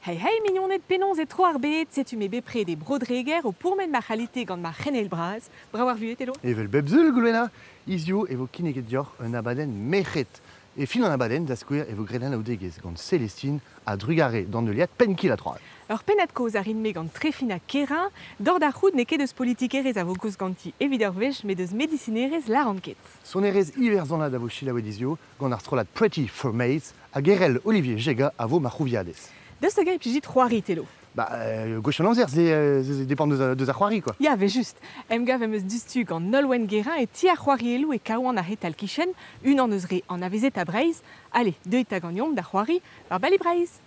Hey hey mignoned, penaos e tro ar bed? Setu me bepred e Bro-Dreger o pourmen ma c'halite gant ma c'heneil bras. Brav ar vuhez, Telo? Evel bep sul, Goulwena, hiziv e vo kinniget deoc'h un abadenn merc'hed. E fin an abadenn, da skouer, e vo graet anaoudegezh gant Célestine a-drugarez d'an heuliad Penn-kil-ha-troad. Ur pennad-kaoz a rin-me gant Trefina Kerrain. Dor da c'hoût n'eo ket eus politikerezh a vo kaoz ganti evit ur wech, met eus medisinerezh lâran ket. Sonerezh iwerzhonat a vo selaouet hiziv gant ar strollad Pretty for Maids hag Erell Olivier Jega a vo ma c'houviadez. Daoust hag-eñ e plijit c'hoari, Telo? Bah, gwech an amzer, se dépend deus ar c'hoari, quoi. Ya, evel-just. Emgav em eus diouzhtu gant Nolwenn Guérin e ti ar c'hoarielloù e Kawan a-hetal-kichen, unan eus re anavezetañ Breizh. Allez, deuit 'ta ganeomp da c'hoari war Bali Breizh!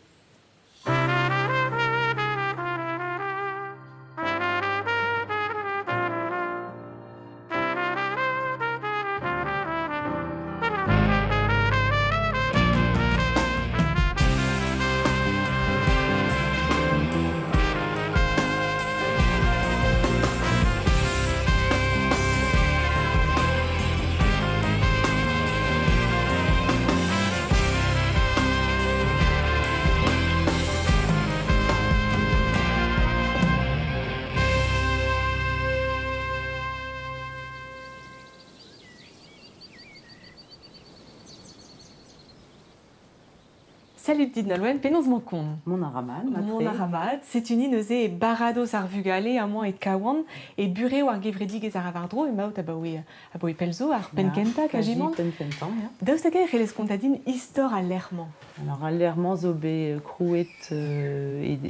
Salut dit Nolwenn, penaos 'mañ kont? Mont a ra mat, Mont a ra mat. Setu ni neuze e baradoz ar vugale amañ e Kawan, e burev ar gevredigezh a ra war-dro emaout abaoe abaoe pell zo, ar penn-kentañ kajimant. Penn-kentañ, ya. Daoust hag-eñ e c'hellez kontañ din istor al lec'h-mañ? Alors al lec'h-mañ zo bet krouet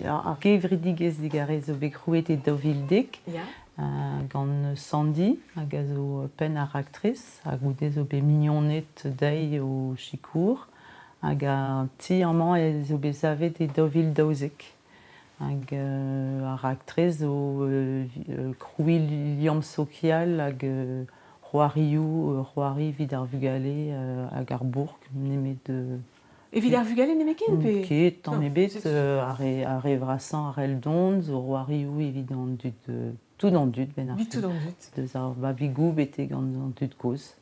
ar gevredigezh digarez zo bet krouet e 2010 gant Sandy hag a zo penn ar raktres ha goude zo bet mignoned dezhi o sikour hag an ti amañ ez zo bet savet e 2012 hag ar raktres zo krouiñ liamm sokial hag c'hoarioù c'hoari evit ar vugale hag ar bourk nemet Evit ar vugale nemetken pe Ket, tamm ebet. Ar re, ar re vrasañ a c'hell dont zo c'hoarioù evit an dud, tout an dud benn ar Evit tout an dud. Deus ar babigoù betek an dud kozh.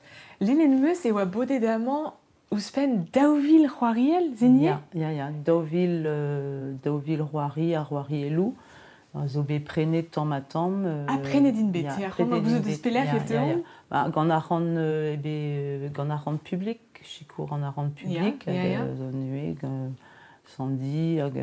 Lennet 'm eus e oa bodet amañ ouzhpenn 2000 c'hoariell, se Ya, ya, ya, 2000, 2000 c'hoari ha c'hoarielloù a zo bet prenet tamm-ha-tamm. Ha prenet int bet, ya, c'hoant gouzout eus pelec'h e teuont? Ba, gant arc'hant, eo gant arc'hant publik, sikour an arc'hant publik, hag zo neuze Sandy hag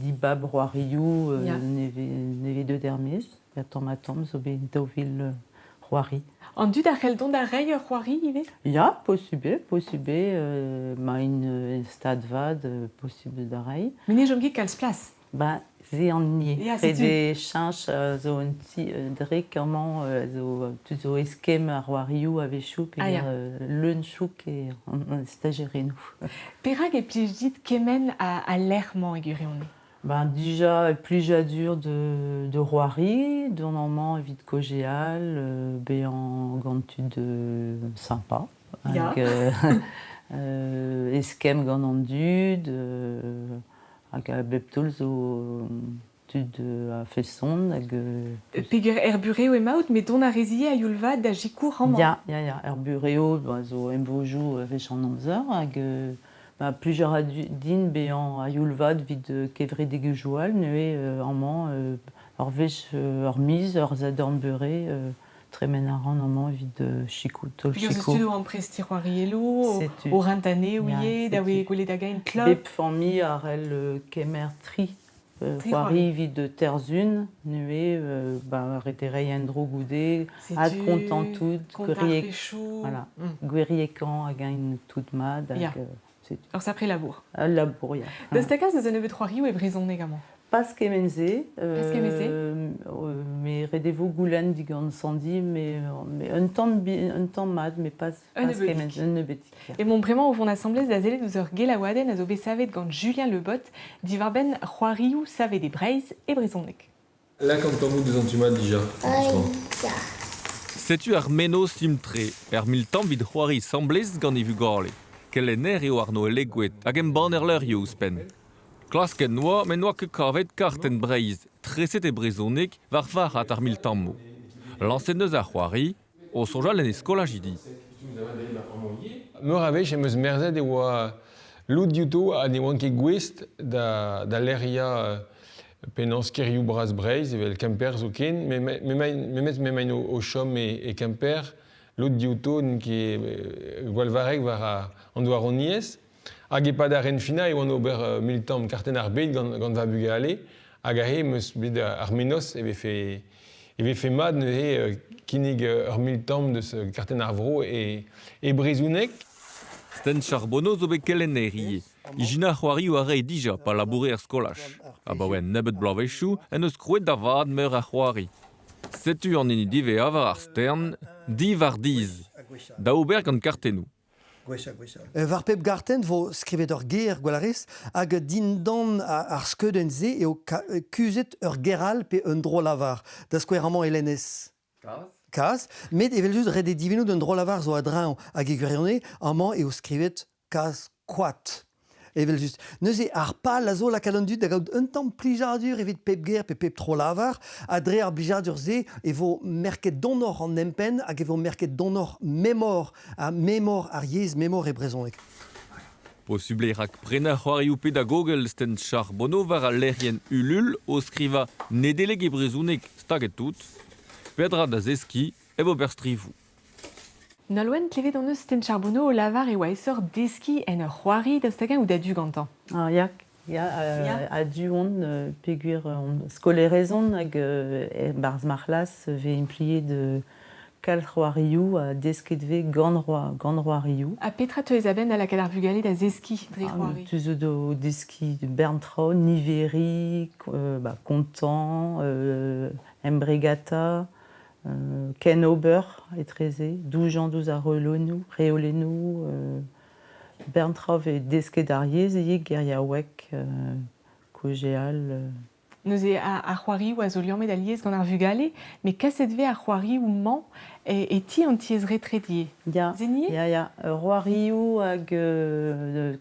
dibab c'hoarioù nevez deuet er-maez. Ha tamm-ha-tamm zo bet 2000 c'hoari. An dud a c'hell dont da reiñ ur c'hoari ivez? Ya, posubl eo, posubl eo. Ma int en stad vat, posubl da reiñ. Met ne chom ket kalz plas. Ba, se an hini. Ya, setu. Ret eo cheñch zo un ti drek amañ zo tud zo eskemm ar c'hoarioù a-wechoù pe Ah ya. leun chouk eo an stajerennoù. Perak e plij dit kement al lec'h-mañ e gwirionez? Ben dija plijadur de c'hoari, dont amañ evit kaozeal, bezañ gant tud sympa hag eskemm gant an dud hag a bep taol zo tud a-feson hag Peger er burev emaout, met dont a rez ivez a-youl vat da sikour amañ. Ya, ya, ya, er burev ba, zo emvojoù wech an amzer hag ba, plij a ra din bezañ a-youl vat evit kevredigezhioù all neuze amañ ur wech ur miz, ur sadorn beure tremen a ran amañ evit sikour, taol Peogwir sikour. eus tu amprestiñ c'hoarielloù, Setu. o rentañ anezho Ya, ivez, da setu. gwelet hag-eñ klub. Bep familh a c'hell kemer tri c'hoari evit Terzun, neuze ba ret eo reiñ en-dro goude, adkontañ tout, gwiriek, voilà, gwiriekañ hag eñ tout mat. Hag, setu. Ur sapre labour. Ul labour, ya. Daoust ha kalz eus un nebeud c'hoarioù e brezhoneg amañ? Pas kement-se. Pas kement-se. Mais ret e vo goulenn digant Sandy, mais un tamm un tamm mat, mais pas, Un pas kement, nebeudig. un nebeudig. Emaomp bremañ o vont asambles da sellet ouzh ur gelaouadenn a zo bet savet gant Julien Le Bot diwar-benn c'hoarioù savet e Breizh e brezhoneg. Lak an tammoù deus an tu mat dija. Ya. Setu ar mennozh simpl-tre, er miltamm evit c'hoari 'sambles gant e vugale. Kelenner eo Arno Elegoed hag embanner levrioù ouzhpenn. Klasket 'noa met 'noa ket kavet kartenn Breizh treset e brezhoneg war varc'had ar miltammoù. Lañset 'neus ar c'hoari, o soñjal en e skolajidi. Meur a wech em eus merzet e oa Lod diouto ha ne oant ket gouest da, da lec'hiañ penaos kêrioù bras Breizh, evel Kemper zoken, memes m'emaint o chom e Kemper, lod diouto n'int ket gwall varrek war an douaroniezh. Hag e-pad ar ren-finañ e oan ober miltamm kartenn ar bed gant va bugale, hag aze em eus bet ar mennozh e vefe e vefe mat neuze kinnig ur miltamm deus kartenn ar vro e, e brezhoneg. Sten Charbonneau zo bet kelenner ivez. Ijinañ c'hoarioù a rae dija pa laboure er skolaj. Abaoe un nebeud bloavezhioù en deus krouet da vat meur a c'hoari. Setu an hini diwezhañ war ar stern, Diwar dizh, da ober gant kartennoù. War pep gartenn vo skrivet ur ger gwell a rez hag dindan ar skeudenn-se eo kuzhet ur ger all pe un dro-lavar. Da skouer amañ e lennez Kaz. Met evel-just ret eo divinout un dro-lavar zo a-dreñv hag e gwirionez amañ eo skrivet kaz koad. Evel-just. Neuze ar pal a zo lakaat an dud da gaout un tamm plijadur evit pep ger pe pep tro-lavar ha dre ar blijadur-se e vo merket donoc'h an empenn hag e vo merket donoc'h memor ha memor ar yezh memor e brezhoneg. Posubl eo rak prenañ c'hoarioù pedagogel Sten Charbonneau war al lec'hienn Ulul o skrivañ Nedeleg e brezhoneg staget tout. Peadra da zeskiñ hep ober strivoù. Nolwenn, klevet hon eus Sten Charbonneau o lavar e oa aesoc'h deskiñ en ur c'hoari daoust hag-eñ out a-du gantañ? Ah, ya, ya, a-du on peogwir on skolaerez on hag e-barzh ma c'hlas 'vez impliet kalz c'hoarioù ha desket 'vez gant gant c'hoarioù. Ha petra 'teuez a-benn da lakaat ar vugale da zeskiñ dre c'hoari? Tu zo do deskiñ bern traoù, niveriñ, bah, kontañ, embregata, ken ober etreze, doujañ diouzh ar reolennoù, reolennoù, bern traoù 'vez desket ar yezh ivez, geriaoueg, kaozeal. Neuze ar c'hoarioù a zo liammet alies gant ar vugale, met kaset 'vez ar c'hoarioù-mañ e ti an tiez retred ivez. Ya, ya, ya. C'hoarioù hag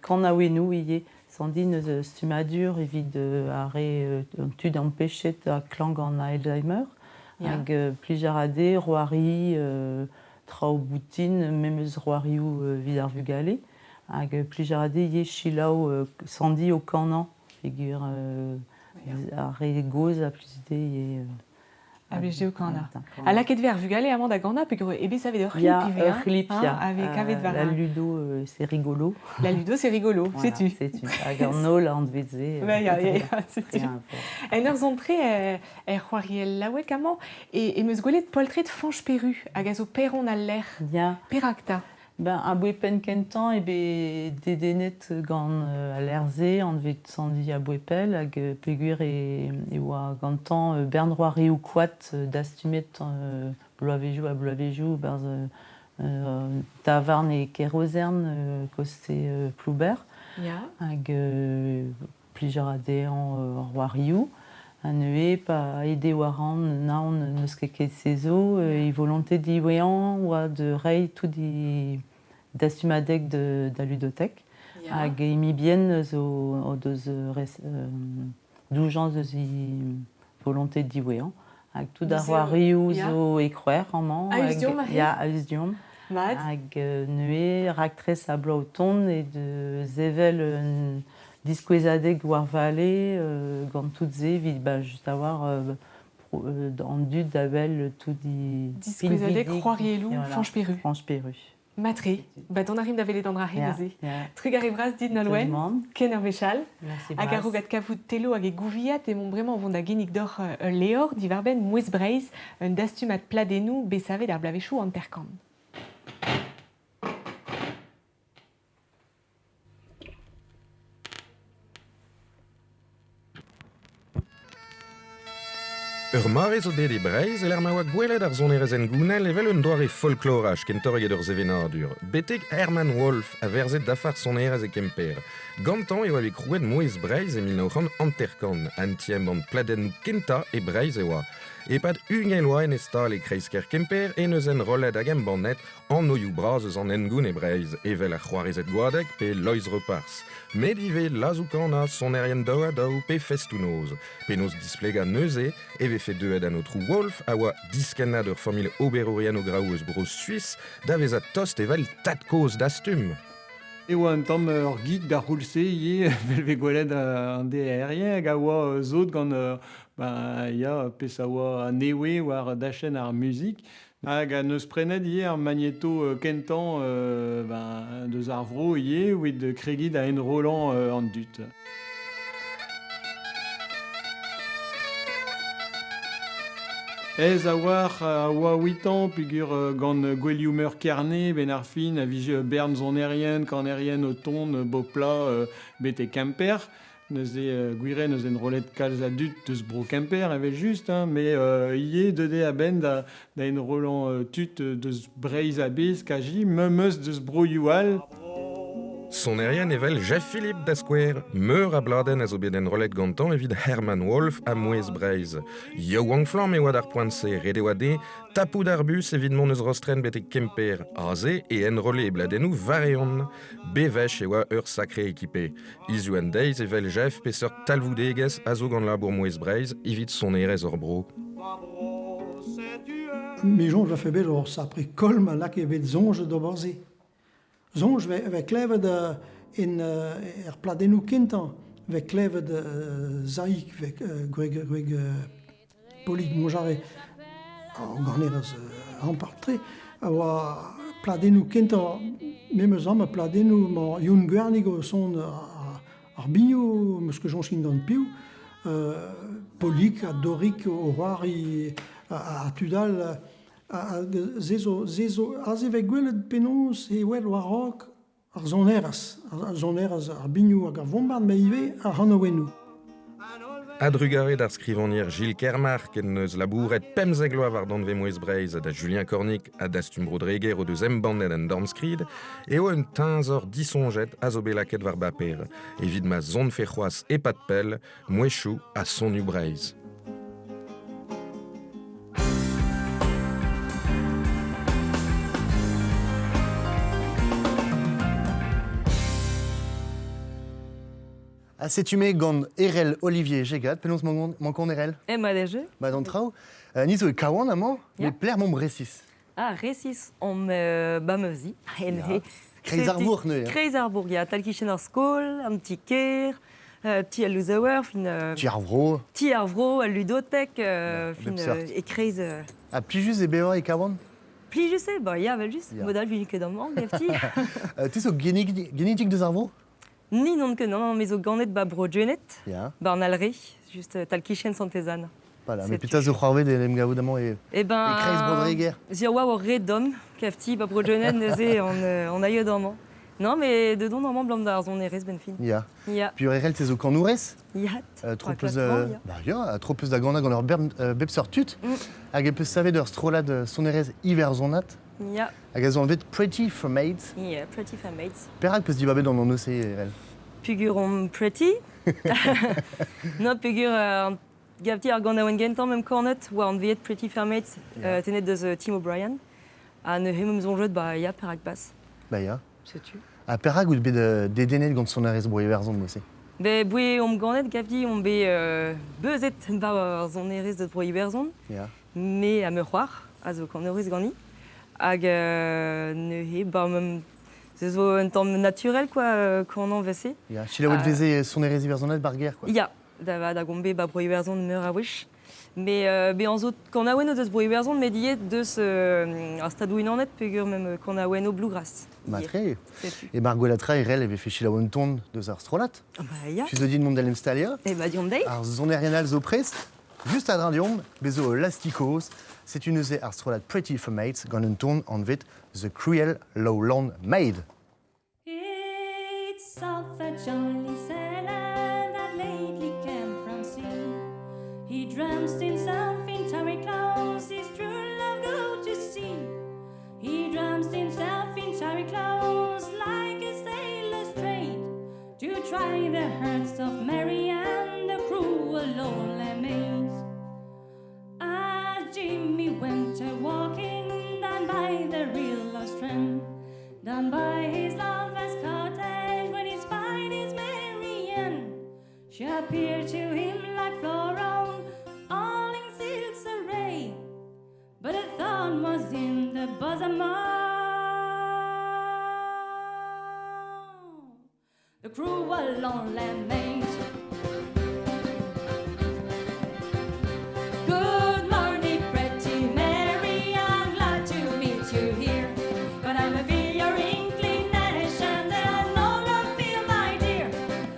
kanaouennoù ivez. Sandin eus stummadur evit ar re tud ampechet ha klañv gant Alzheimer. Hag plij a ra dezhe c'hoari traoù boutin, memes c'hoarioù evit ar vugale. Hag plij a ra dezhe ivez selaou Sandy o kanañ peogwir ar re gozh a plij dezhe ivez. A blij dezho kanañ. Ha lakaet 'vez ar vugale amañ da ganañ peogwir eo bet savet ur c'hlip ivez. Ur c'hlip, ya. A vez kavet war La ludo, c'est rigolo. La ludo, c'est rigolo, setu. Setu. Hag an holl a anvez-se. Ya, ya, ya, setu. En ur zont-tre er c'hoariell laouek amañ, e em eus gwelet poltred Fañch Peru hag a zo paeron al lec'h. Ya. Perak 'ta? Ben, aboe penn-kentañ eo bet dedennet gant al lec'h-se, anvet Sandy Aboe-Pell, hag peogwir e oa gantañ bern c'hoarioù koad dastumet bloavezhioù ha bloavezhioù 'barzh tavarn e Kerozern, koste Plouber. Hag plij a ra dezhañ ar c'hoarioù. Ha neuze pa aet eo war an naon n'eus ket ket se zo, e volonté diwezhañ oa de reiñ tout e dastumadeg da ludotek. Hag e mibien zo o deus doujañs eus e volonté diwezhañ. Hag tout ar c'hoarioù zo e kroer amañ. Ya, a-us deomp. Hag neuze raktres a bloaz o tont e de sevel un diskouezadeg war vale gant tout se evit ba just a-walc'h an dud da wel tout i Diskouezadeg c'hoarielloù Fañch Peru. Fañch Peru. Matre, ba dont a rimp da welet an dra-se neuze. Trugarez bras dit Nolwenn, ken ur wech all. Hag a-raok adkavout Telo hag e gouviad emaomp bremañ o vont da ginnig deoc'h ul levr diwar-benn Mouezh Breizh, un dastumad pladennoù bet savet ar bloavezhioù hanter-kant. Ur mare zo bet e Breizh e-lec'h ma oa gwelet ar sonerezh hengounel evel un doare folkloraj kentoc'h eget ur sevenadur. Betek Herman Wolf a verze dafar sonerezh e Kemper. Gantañ e oa bet krouet Mouezh Breizh e 1950. An ti-embann pladennoù kentañ e Breizh e oa. E-pad ugent vloaz en e stal e kreiz-kêr Kemper e neus enrollet hag embannet Anvioù bras eus an hengoun e Breizh, evel ar C'hoarezed Goadeg pe Loeiz Roparz, met ivez lazoù-kanañ, sonerien daou-ha-daou pe festoù-noz. Penaos displegañ neuze e vefe deuet an aotrou Wolf, a oa diskennad ur familh oberourien ograoù eus Bro-Suis, da vezañ tost evel tad-kozh Dastum? E oa un tamm ur geek d'ar c'houlz-se ivez, evel vez gwelet an DRien hag a oa sot gant ben ya, pezh a oa a-nevez war dachenn ar muzik. Hag a neus prenet ivez ar magneto kentañ ben, deus ar vro ivez evit kregiñ da enrollañ an dud. Aes a-walc'h a oa outañ peogwir gant gouelioù-meur Kerne 'benn ar fin a vije bern sonerien, kanerien o tont bop-plat betek Kemper. Neuze gwir eo 'neus enrollet kalz a dud deus bro Kemper evel-just hein, met ivez deuet eo a-benn da enrollañ tud deus Breizh a-bezh kazi, memes deus broioù all. Sonerien evel Jeff Philippe da skouer. Meur a bladenn a zo bet enrollet gantañ evit Herman Wolf ha Mouezh Breizh. Yaouank-flamm e oa d'ar poent-se, ret e oa dezhañ tapout ar bus evit mont eus Rostren betek Kemper. Aze e enrolle e bladennoù war-eeun. Bewech e oa ur sakre ekipe. Hiziv an deiz evel Jeff peseurt talvoudegezh a zo gant labour Mouezh Breizh evit sonerezh hor bro. Me soñj 'vefe bet ur sapre koll ma lakae bet soñj d'ober se. Soñj 'vez klevet en er pladennoù kentañ 'vez klevet Zaig 'vez gwreg gwreg Polig Monjarret ar ganerez ampart-tre a oa pladennoù kentañ memes amañ pladennoù 'mañ Youn Gwernig o son ar binioù 'meus ket soñj ken gant piv Polig ha Dorig o c'hoari ha tud all Se zo, se zo, aze 'vez gwelet penaos e wel war-raok ar sonerezh, ar sonerezh, ar binioù hag ar vombard, met ivez ar c'hanaouennoù. A-drugarez d'ar skrivagner Gilles Kermark en deus labouret 15 vloaz war danvez Mouezh Breizh ha da Julien Cornic ha Dastum Bro-Dreger o deus embannet an dornskrid eo un teñzor disoñjet a zo bet lakaet war baper evit ma sonfe c'hoazh e-pad pell Mouezhioù ha sonioù Breizh. Ha setu me gant Erel Olivier Jegat. Penaos mankont Erel? Emañ dezhe. Ba d'an traoù. Ni zo e Kawan amañ, met pelec'h momp resis? Ah, resis omp ba ma zi. Ya. Kreiz ar vourc'h neuze. Kreiz ar vourc'h, ya. Tal-kichen ar skol, an ti-kêr, ti al louzaouer, fin... Ti ar vro. Ti ar vro, al ludotek, fin, e-kreiz... Ha plijus eo bevañ e Kawan? Plijus eo, ba ya, evel-just. Mod all 'vije ket amañ, gafti. Te zo genidik deus ar vro? Ni n'on ket, non, me zo ganet ba Bro-Gwened, ba an Alre, just tal-kichen Santez-Anne. Voilà, mais putain zo c'hoarvet en em gavout amañ e, eh ben, e kreiz Bro-Dreger. Sur oa ur re domm, kafti, ba Bro-Gwened neuze on, on aio amañ. Non, mais de don amañ blam d'ar sonerezh ben fin. Ya. Ya. Puis Erel, te zo kanourez? Ya. Trop peus, bah ya, trop peus da ganañ gant ur bep seurt tud. Hag e peus savet ur strollad sonerezh iwerzhonat. Ya. Hag a zo anvet Pretty for Maids. Yeah, Pretty for Maids. Perak peus dibabet an anv-se, Erel? Peogwir on pretty. non, peogwir gavti ar ganaouenn gentañ mem kornet oa anveet Pretty Fair Maids tennet deus Tim O'Brien. Ha neuze meum soñjet, bah ya, perak pas. Bah ya. Setu. Ha perak out bet dedennet gant sonerezh Bro-Iwerzhon neuze? Be boe omp ganet gavdi omp bet beuzet war ar sonerezh deus Bro-Iwerzhon. Ya. Me ha ma c'hoar a zo kanerez ganiñ. Hag neuze, ba, se zo un tamm naturel quoi, kanañ 'vel-se. Ya, selaouet veze sonerezh iwerzhonat ba'r gêr quoi. Ya, da da gombe ba Bro-Iwerzhon meur a wech. Mais bezañ zo kanaouennoù deus Bro-Iwerzhon met ivez deus ar Stadoù-Unanet peogwir mem kanaouennoù bluegrass. Matre. E mar gwella tra e rell e vefe selaou un ton deus ar strollad. Bah ya. Tu zo dit mont da l'emstaliañ. Eh bah diomp dezhi. Ar sonerien all zo prest. Just a-dreñv deomp, bez zo ul lastikos. Setu neuze ar strollad Pretty for Mates gant un ton anvet The Cruel Lowland Maid. It's of a jolly sailor that lately came from sea. He dressed himself in tarry clothes, his true love go to sea. He dressed himself in tarry clothes like a sailor's trade to try the hearts of Mary and the cruel lonely maid. As Jimmy went a walking down by the real strand, down by his lover's cottage, when he spied his Mary Ann, she appeared to him like floral, all in silks array. But a thorn was in the bosom of The cruel lonely maid. Good morning, pretty Mary, I'm glad to meet you here. But I'm a feel your inclination, that I no love feel, my dear.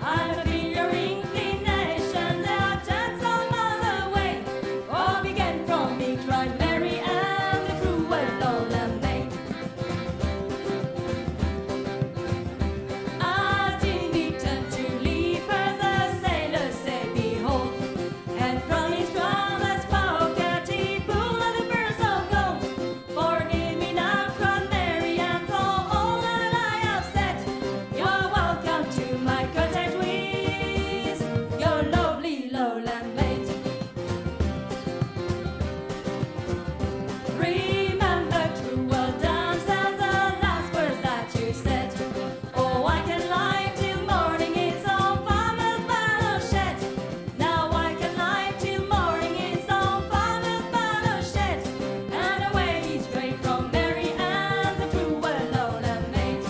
I'm a feel your inclination, that I've turned some other way. All began from me, cried Mary, and the cruel lonely maid. As he turned to leave her, the sailor said, Behold, and from his brother's pocket he pulled out a purse of gold. Forgive me now, cried Mary, and for all that I have said, you're welcome to my cottage with your lovely lowland maid. Remember, cruel dance and the last words that you said. Oh, I can lie till morning, it's on farmer's banner shed. Now I can lie till morning, it's on farmer's banner shed. And away he strayed from Mary and the cruel lowland maid.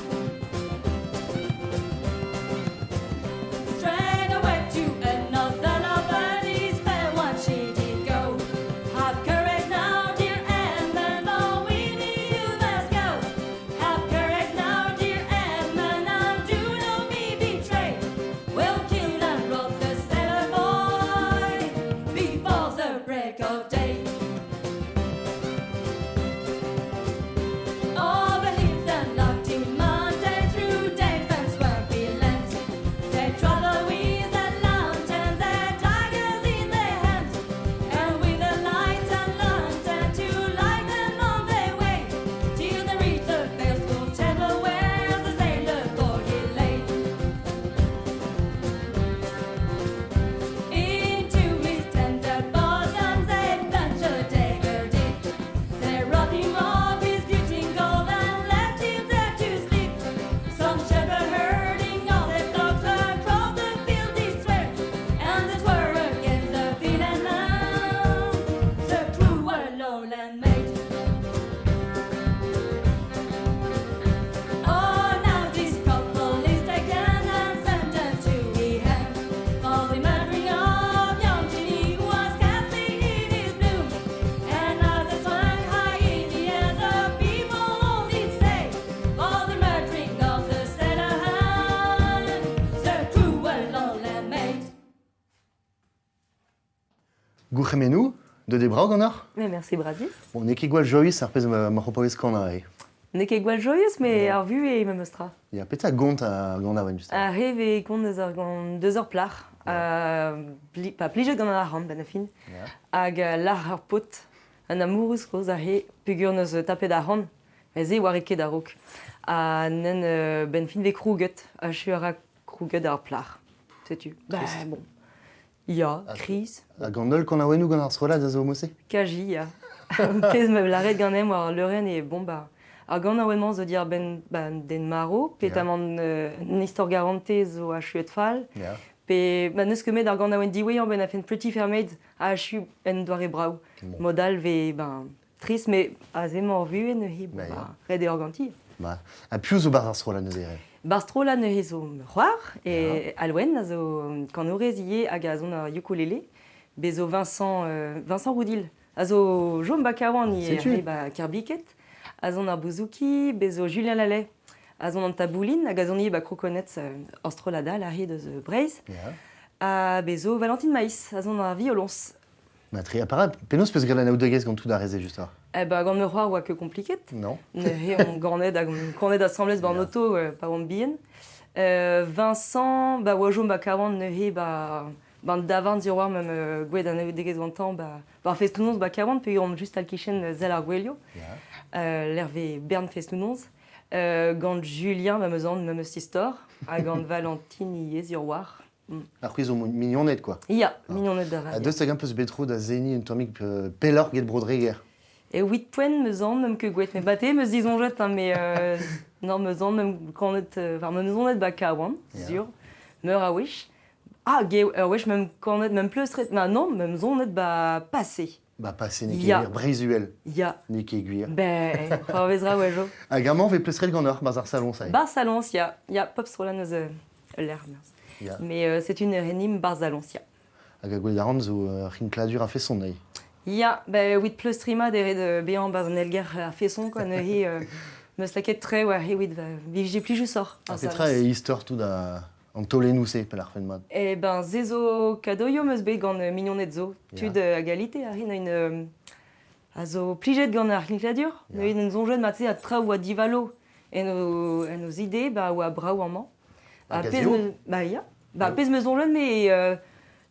Straight away to another lover, this fair one she did go. Have courage now, dear Edmund, for we need you must go. Have courage now, dear Edmund, and do not be betrayed. We'll kill and rob the sailor boy before the break of day. Over hills and lofty mountains, through deep and swampy lands, they travel with their lanterns, their daggers in their hands, and with the lights and lantern to light them on their way, till they reach the faithful temple where the sailor boy he lay. Into his tender bosom they plunged a dagger deep. They robbed him of his glittering gold and left him there to sleep. Some shepherd herding all their flocks across the field did swear, and they swore against the field and land, the cruel lowland maid. Oh, now this couple is taken and sentenced to be hanged for the murdering of young Jimmy, who was scarcely in his bloom. And as they swung high in the air, the people all did say, for the murdering of the sailor hanged, the cruel lowland maid. Gourc'hemennoù, de brav ganeoc'h? Mais merci Brady. Bon, n'eo ket gwall joyous ar pezh ma c'hopaouez kana eo. N'eo ket gwall joyous, mais ar vu eo memes tra. Ya, petra gont ar ganaouenn just. Ar rev e kont eus ar gant deus ur plac'h, pa plijet gant an arc'hant, ben a fin, hag lac'h ar paotr, an amourous koz a he peogwir neus tapet arc'hant, mais se oa ket a-raok. Ha nen ben fin ve krouget, ha chu a ra krouget ar plac'h. Setu. Ba, Trist. bon. Ya, kriz. Ha gant holl kanaouennoù gant ar strollad a zo mose? Kaji, ya. Pezh ma lâret ganem war leurenn e bon ba. Ar ganaouenn-mañ zo dir ben, ba, den maro, pe tamant un istor garante zo achuet fall, pe ba, n'eus ket met ar ganaouenn diwezhañ ben a fen Pretty Fair Maids a achu en doare brav. Bon. Modal ve, ben, trist, mais aze emañ ar vuhez neuze, bon, Ba, ya. ba, ret eo ar ganti. Ba, ha piv zo barzh ar strollad neuze eo? Barzh strollad neuze zo c'hoar, e Alwen a zo kanourez ivez hag a zon ar ukulele, bez zo Vincent Roudil, a zo Jom Bakawan ivez, Setu. e ba Kerbiket, a zon ar bouzouki, bez zo Julien Lallet, a zon an taboulin, hag a zon ivez ba Krokonetz ar strollad all a deus Breizh, ha bez zo Valentine Maïs, a zon ar violons. Ma tri, apara, penaos peus graet an aoudegezh gant tout ar reze just ar? Eh ba, gant me c'hoar oa ket kompliket. Non. Neuze on ganet hag on ganet asambles ba an oto, pa oamp bihan. Vincent, ba oa jom ba Kawan neuze ba, ba an davarn sur war mem gwelet an aoudegezh gantañ, ba, ba ar festoù-noz ba Kawan, pe omp just al kichen sell ar gouelioù. L'Hervé Bern festoù-noz. Gant Julien, ba meus an, meus istor, ha gant Valentine ivez sur war. Ar c'hwi zo mignoned, quoi. Ya, mignoned da Ha ra. deus hag un peus betro da zeni un tammig pelloc'h get Brodreger. E huit poent meus an, mem ket gwelet, mais bate meus dizonjet, hein, mais non, meus an, mem kanet, enfin, meus onet ba Kawan, sur, meur a wech. Ah, ge, ur wech mem kanet, mem pleustret, ma non, mem zonet ba passé. Ba passé, n'eo ket Ya. gwir, Brezuel. Ya. N'eo ket gwir. Ben, c'hoarvez ra wejo. Hag amañ vez pleustret ganeoc'h, barzh ar salon, ça. Bar salon, ya, ya, pop strollad neus ul lec'h merzh. Ya. Mais setu ne renim barzh aloñs, ya. Hag a gwelet a ran zo ur c'hinkladur a-feson dezhi. Ya, ba evit pleustriñ mat eo ret bezañ barzh an elger a-feson quoi, neuze 'meus lakaet tre war he evit vije plijusoc'h. Ha petra eo istor tout an taolennoù-se, pell ar mat? Eh ben, se zo kadoioù 'meus bet gant mignoned zo, tud a galite a rin un a zo plijet gant ar c'hinkladur. Neuze en soñjet mat-se ha traoù oa divalo en o, en o ide, ba oa brav amañ. Ha pezh ba ya. Ba pezh 'meus soñjet me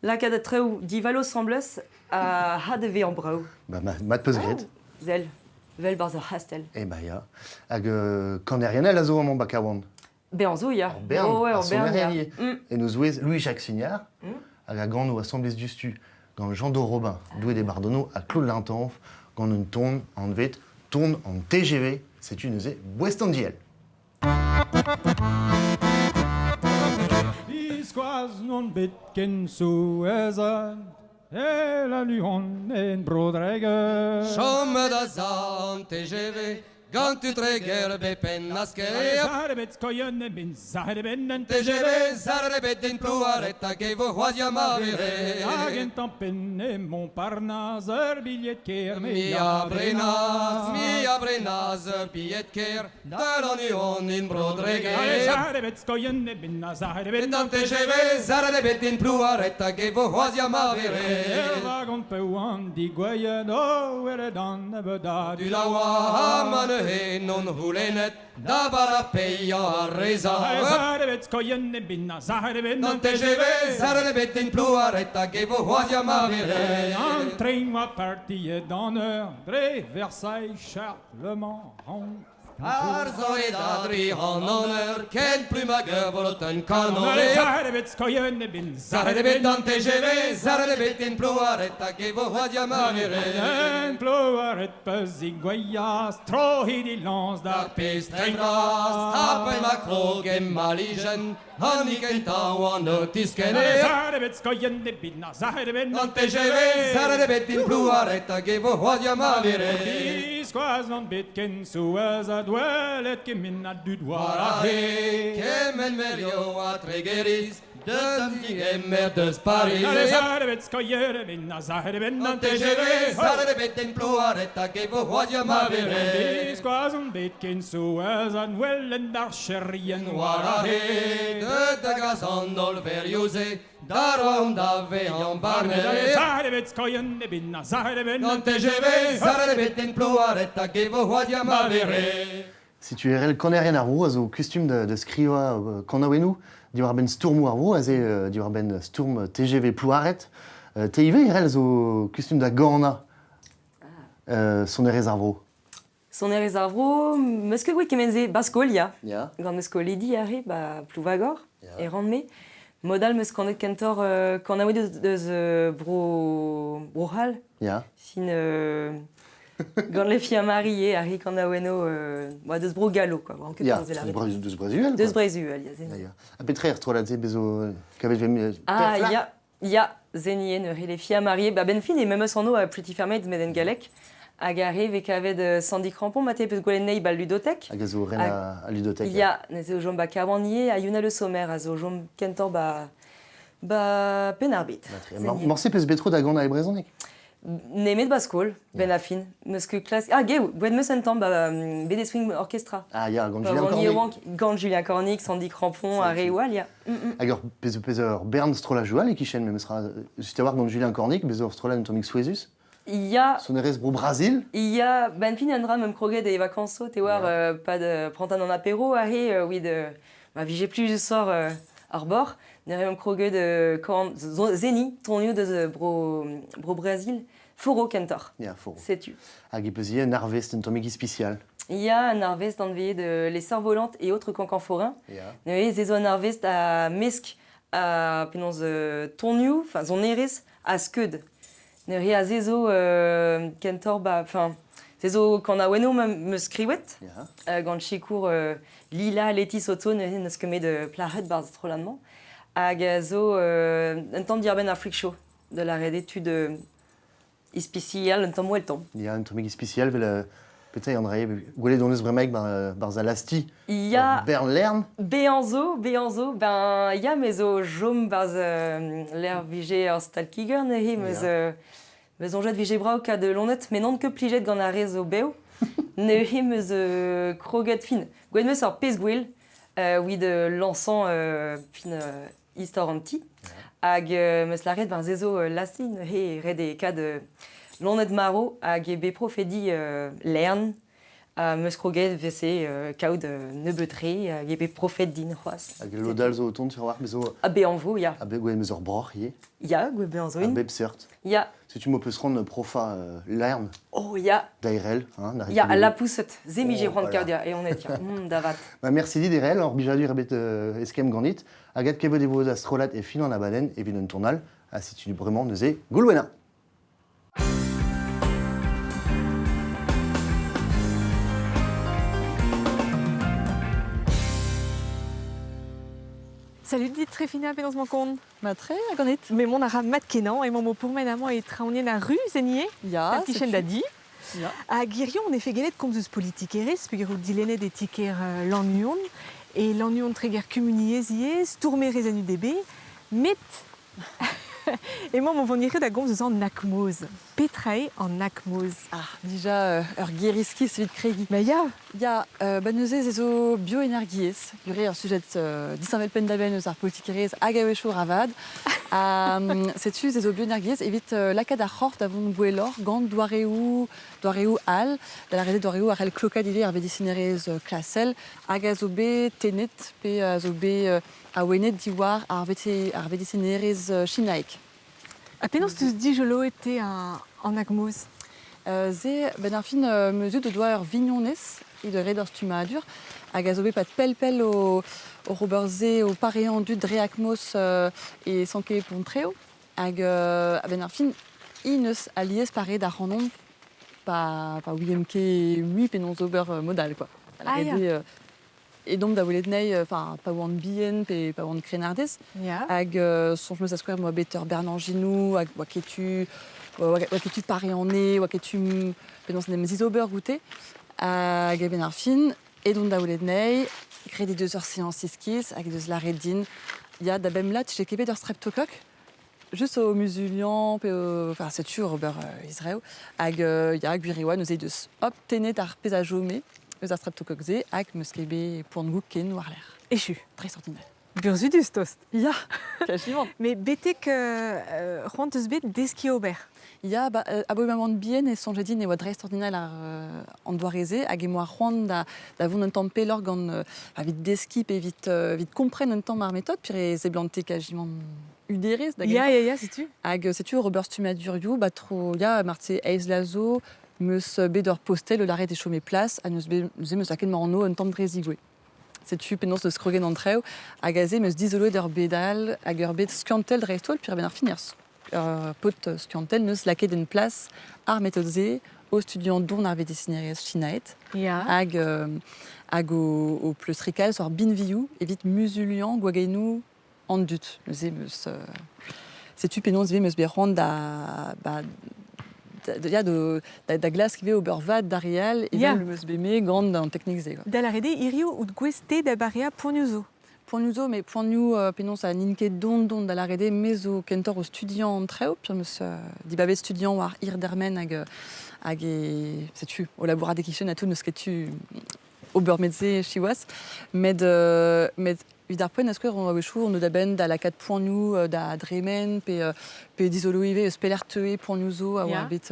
lakaat a traoù divalo 'sembles ha ha da vezañ brav. Ba mat peus graet. Vel, vel 'barzh ur c'hastell. Eh ba ya. Hag kanerien all a zo amañ ba Kawan? Bezañ zo, ya. Ur bern, oh, ouais, ur bern, ya. En o zouez Louis-Jacques Suignard, hag a gano asambles diouzhtu gant Jean-Do Robin, Doué des Bardonneaux ha Claude Lintanf, gant un ton anvet ton an TGV, setu neuze boest an diell. Biskoazh n'on bet ken souezhet El aluhont en Bro-Dreger. Chom da za an TGV gant tud Treger bep penn asker. Zar ebet skoien ebin, zar eben an TGV, zar ebet den plouaret hag e vo c'hoazh ya ma vere. Hag en tampenn e Montparnasse ur bilhed ker me a brenaz, me a brenaz ur bilhed ker da Lannuon in Bro-Dreger. Zar ebet skoien ebin, zar eben an TGV, zar ebet den plouaret hag e vo c'hoazh ya ma vere. Er vagon pe oan digoueien o welet an nebeudad. Tud a oa ma neuze non c'houlennet da bara paeañ ar reza. Zar ebet skoien ebin, zar eben an TGV, zar ebet den plouaret hag e vo c'hoazh ya ma vere. An tren oa partiet an eur dre Versailles, Chartres, Le Mans, Rome. Ar zo e da dri an eur, ken plum hag ur volot un kanon. Zar ebet skoien ebin, zar ebet an TGV, zar ebet en plouaret hag e vo c'hoazh ya ma vere. En plouaret peus igweias, tro hidi lañs d'ar pezh tren bras, tapet ma krog e malijen, an ni kentañ oan o tiskenner. Zar ebet skoien ebin, zar ebet an TGV, zar ebet en plouaret hag e vo c'hoazh ya ma vere. Biskoazh n'on bet ken souezhet welet kement a dud war ar he. Kement merio a Tregeriz, deut an digemer deus Paris. Zar ebet skoien ebin, zar ebet an TGV, zar ebet en plouaret hag e vo c'hoazh ya ma vere. Biskoazh on bet ken souezhet welet ar cherien war ar he. Deut da gas an holl verioù-se, da roan da vezañ barnet. Zar ebet skoien ebin, zar ebet an TGV, zar ebet en plouaret hag e vo c'hoazh ya ma vere. Setu erel kanerien ar vro a zo kustum da skrivañ kanaouennoù diwar-benn stourmoù ar vro, aze diwar-benn stourm TGV Plouaret. Te ivez erel zo kustum da ganañ sonerezh ar vro. Sonerezh ar vro, 'meus ket gouiet kement-se, ba skol ya. Gant ma skolidi aze, ba Plouvagor, e ran-me. Mod all 'meus kanet kentoc'h kanaouenn deus bro Bro-C'hall. Sin gant les filles mariées a ri kanaouennoù ba deus bro Gallo quoi. Oan ket Ya, deus Brezuel. Deus Brezuel, ya, zen. Ya. Ha petra er strollad-se bezo kavet vem Ah ya, ya, zenien ur les filles mariées. Ba ben fin e memes anv a Pretty Fair Maids met en galleg. Hag ar re vez kavet Sandy Crampon mate peus gwelet nei ba ludotek. Hag a zo ren a ludotek. Ya, neuze o chom ba Kawan ivez, ha Yuna Le Sommer a zo o chom kentoc'h ba Penn-ar-Bed. Morse peus bet tro da ganañ e brezhoneg? Nemet ba skol, ben a fin. Meus ket klask... Ah, geo, gwelet 'meus un tamm ba BD Swing Orchestra. Ah ya, gant Julien Cornic. Gant Julien Cornic, Sandy Crampon, ar reoù all, ya. Hag ur pezh ur bern strollajoù all e-kichen memes ra. Just a-walc'h gant Julien Cornic, bez ur strollad un tammig souezhus. Ya. Sonerezh bro Brazil. Ya, ben fin un dra meum kroget e vakanso, te oar, pad prantan an apéro aze, evit ma vije plijusoc'h ar bord. Neuze meum kroget kan zeni tonioù deus bro bro Brazil, forro kentoc'h. Ya, forro. Setu. Hag e peus ivez un arvest un tammig ispisial. Ya, un arvest anveet Les Sœurs Volantes et autres cancans forains. Neuze se zo un arvest a mesk a penaos tonioù, enfin sonerezh ha skeud. Neuze aze zo kentoc'h ba enfin se zo kanaouennoù 'm eus skrivet gant sikour Lila Leti Soto neuze n'eus ket met plac'hed 'barzh strollad-mañ. Hag a zo un tamm diarbenn ar freak show da lâret eo tud ispisial un tamm well tamm. Ya, un tammig ispisial vel Petra eo an dra-se Gwelet hon eus bremaik barzh al lasti Ya. Bern Lern. Bezañ zo, bezañ zo. Ben ya, me zo chom barzh lec'h vije ur stal-kiger neuze meus meus soñjet vije brav kad lonet, met n'on ket plijet gant ar re zo bev. Neuze meus kroget fin. Gwelet meus ur pezh gwell evit lañsañ fin istor an ti. Hag meus lâret ben se zo lasti neuze ret eo kad loened marv hag eo bet profediñ lern. Ha 'meus kroget 'vese kaout nebeut-tre hag eo bet profet din c'hoazh. Hag lod all zo o tont sur war, zo... Ha bezañ vo, ya. Ha bet gwelet 'meus ur broc'h ivez. Ya, gwelet bezañ zo A bep seurt. Ya. Setu m'ho peus c'hoant profañ lern. Oh ya. Daerel, hein, Ya, al lapoused. Se 'mije c'hoant kaout, ya, e onet, ya. Da vat. Ba, merci dit, Erel, hor blijadur ebet eskemm ganit. Hag adkevet e vo da strollad e fin an abadenn evit un tournal. Ha setu bremañ neuze Goulwena. Salut dit Trefina, penaos 'mañ kont? Mat-tre, ha ganit? Mais mont a ra mat-kenañ, emañ o pourmen amañ e traoñienn ar Ru, Zenier, Ya, kichen da di. Ya. Ha gwirion on efe gellet komz eus politikerezh peogwir out dilennet e ti-kêr Lannuon e Lannuon Treger Kumuniezh ivez, stourmerez en UDB, met emaomp o vont hiziv da gomz eus an akmoz. Petra eo an akmoz? Ah, dija ur ger iskis evit kregiñ. Ma ya. Ya, ba neuze se zo bioenergiezh, gure ur sujet disheñvel penn-da-benn eus ar politikerezh hag a-wechoù ravad. Ha setu se zo bioenergiezh evit lakaat ar c'horf da vont gwelloc'h gant doareoù, doareoù all, da lâret eo doareoù a c'hell klokaat ivez ar vedisinerezh klasel hag a zo bet tennet pe a zo bet awenet diwar ar vedisinerezh sinaek. Ha penaos 'teus dijoloet-te an akmoz? Se, benn ar fin, ma zud o doa ur vignonez he doa graet ur stummadur hag a zo bet pad pell-pell oc'h ober se o pareañ an dud dre akmoz e Sanke-Pontreo. Hag a-benn ar fin, hi neus alies pareet ac'hanomp pa ouiemp ket mui penaos ober mod all, quoi. Ah, ya. Edomp da welet anezhi, enfin, pa oan bihan pe pa oan krennardez. Hag soñj 'meus da skouer 'moa bet ur bern-añjinoù hag oa ket tu oa ket tu pareañ anezhe, oa ket tu penaos en em zizober oute. Hag a-benn ar fin, edon da welet anezhi, graet he deus ur seañs iskis hag he deus lâret din, ya, da bemp lat, j'ai ket bet ur streptokok. Just o muzuliañ pe o... Enfin, setu ober Israel. Hag ya, gwir e oa, neuze deus hop, tennet ar pezh a chome eus ar streptokok-se hag 'meus ket bet poan-goûg ken war-lerc'h. Echu. Dreistordinal. Burzhudus tost. Ya, quasiment. Mais betek c'hoant eus bet deskiñ ober. Ya, ba, abaoe ma oan bihan e soñje din e oa dreistordinal ar, an doare-se hag e moa c'hoant da vont un tamm pelloc'h gant evit deskiñ pe evit kompren un tamm ar méthode, puis e seblante quasiment uderez da Ya, ya, ya, setu. Hag setu Robert stummadurioù, ba tro, ya, marteze eizh lazo, 'meus bet ur postel o lâret e chome plas, ha neuze 'meus lakaet ma anv un tamm dre zigouez. Setu penaos eus kroget an traoù, hag aze 'meus dizoloet ur bed all, hag ur bed skiantel dreist-holl, puis a-benn ar fin ur paotr skiantel 'neus lakaet en plas ar metod-se o studiañ dourn ar vedisinerezh sinaet hag, hag o pleustriñ kalz war binvioù evit muzuliañ gwagennoù an dud. Neuze 'meus setu penaos ivez 'meus bet c'hoant da ba da, da, da glask ivez ober vad d'ar re all evel 'meus bet me gant an teknik-se. Da lâret eo hiriv out gouest-te da bareañ poanioù zo. Poanioù zo, met poanioù penaos ha n'int ket don-don da lâret eo me zo kentoc'h o studiañ an traoù, puis 'meus dibabet studiañ war hir dermen hag e setu o labourat e-kichen ha tout n'eus ket tu ober met-se siwazh. Met Evit ar poent, a skouer, a-wechoù on da benn da lakaat poanioù da dremen pe dizolo ivez eus pelec'h teue poanioù zo a oa bet